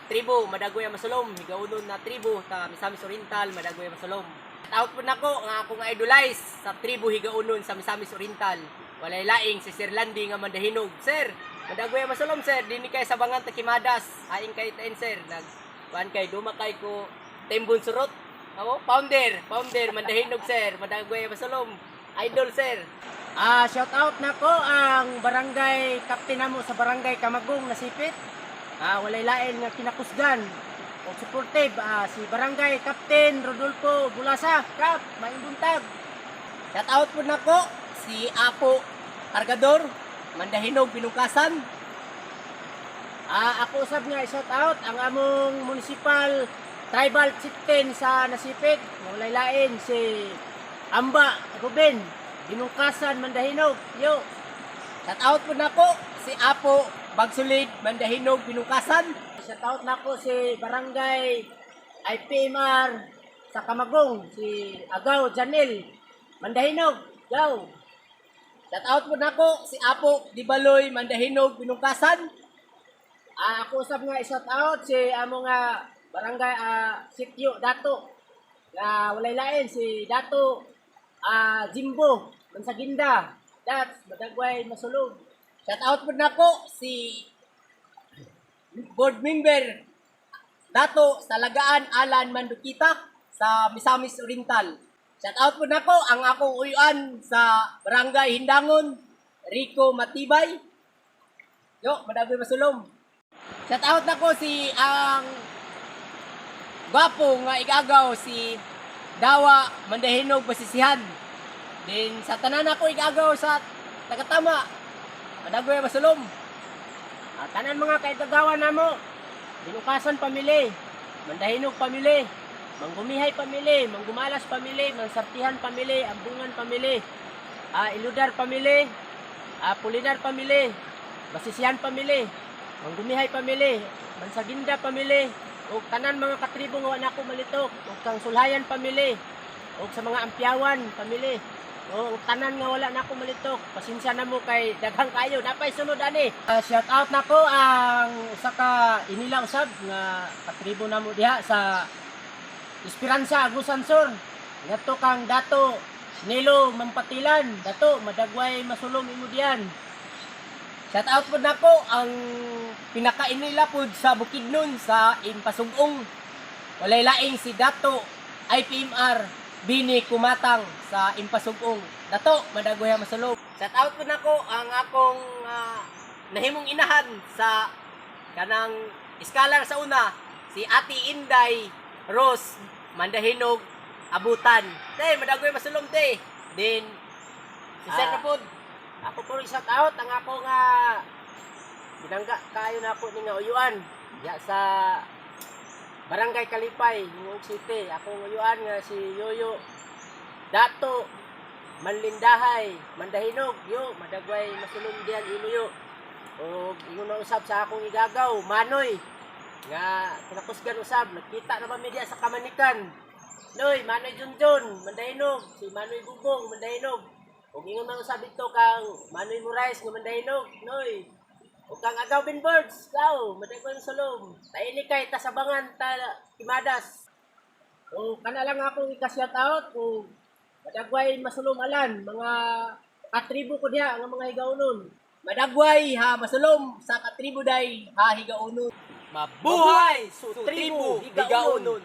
Katribo, Madagoy Masulom, Higaunon na tribo sa Misamis Oriental, Madagoy Masulom. Shout out po nako nga akong idolize sa tribo Higaunon sa Misamis Oriental. Walay laing si Sir Landy nga Mandahinog. Sir, Madagoy Masulom sir, dinhi kay sa Bangan Takimadas. Aing kay tain sir, nag kuan kay duma kay ko Tembon Surot. Amo, founder, founder Mandahinog sir, Madagoy Masulom. Idol sir. Shout out nako ang barangay captain namo sa Barangay Kamagong, Nasipit. Walay lain nga kinakusgan o supportive si Barangay Captain Rodolfo Bulasa. Kap, maayong buntag. Shout out po nako si Apo Kargador, Mandahinog, Binungkasan. Ako usab nga i-shout out ang among municipal tribal chieftain sa Nasipit. Walay lain si Amba Ruben, Binungkasan, Mandahinog. Yo. Shout out po nako si Apo Bagsulid, Mandahinog, Binungkasan. Shout out nako si Barangay IPMR sa Kamagong, si Agaw Janel, Mandahinog. Go. Shout out po nako si Apo Dibaloy, Mandahinog, Binungkasan. Ako usab nga i-shout out si amo nga barangay Sitio Dato. Nga walay lain si Dato Jimbo Mansaginda. That's Madagway Masulog. Shout out po nako si board member Dato Salagaan Alan Mandukita sa Misamis Oriental. Shout out po nako ang akong uyuan sa Barangay Hindangon, Rico Matibay. Yo, Madagoy Masulom. Shout out nako si ang gwapo nga igagaw, si Dawa Mandahinog Basisihan. Din sa tanan ako igagaw sa tagatama, Madagoy Masulom. Tanan mga kaigagawa namo, Binukasan family, Mandahinog family, Manggumihay family, Manggumalas family, Mansartihan family, Ambungan family, Iludar family, Pulinar family, Basisihan family, Manggumihay family, Mansaginda family, ug tanan mga katribo nga wa nako malitok, ug kang Sulhayan family, ug sa mga Ampiawan family, o tanan nga wala nako malitok, pasensya na mo kay daghang kayo, napay sunod ani. Shout out nako ang usa ka inila usab nga katribo namo diha sa Esperanza, Agusan Sur. Ngadto kang Dato Nilo Mampatilan, Dato, Madagway Masulom imo diyan. Shout out po nako ang pinakainila pod sa Bukidnon sa Impasugong. Walay laing si Dato IPMR Bini Kumatang sa Impasugong. Dato, Madagoy Masulom. Shout out po nako ang akong nahimong inahan sa kanang iskalar sa una, si Ate Inday Rose Mandahinog Abutan. Te, Madagoy Masulom te. Din si Sir na pod. Ako po shout out ang ako nga binangga kayo na ako ni nga uyuan diha sa Barangay Kalipay, Gingoog City. Akong uyuan nga si Yoyo Dato Manlindahay, Mandahinog, yo, Madagway Masulom diyan imo yo. Og ingon na usab sa akong igagaw, Manoy, nga kinakusgan usab, nagkita na ba mi diha sa Kamanikan. Noy, Manoy Junjun, Mandahinog, si Manoy Bubong, Mandahinog. Ug ingon man usab dito kang Manoy Moraes nga Mandahinog, Noy. Ug kang Agaw Ben Birds, gaw, Madagway Masulom. Taini kay tasabangan ta Kimadas. O kana lang akong ika-shout out o Madagway Masulom alan mga katribo ko diha nga mga higaunon. Madagway ha Masulom sa katribo day ha Higaunon. Mabuhay su su tribo tribo Higaunon. Higaunon.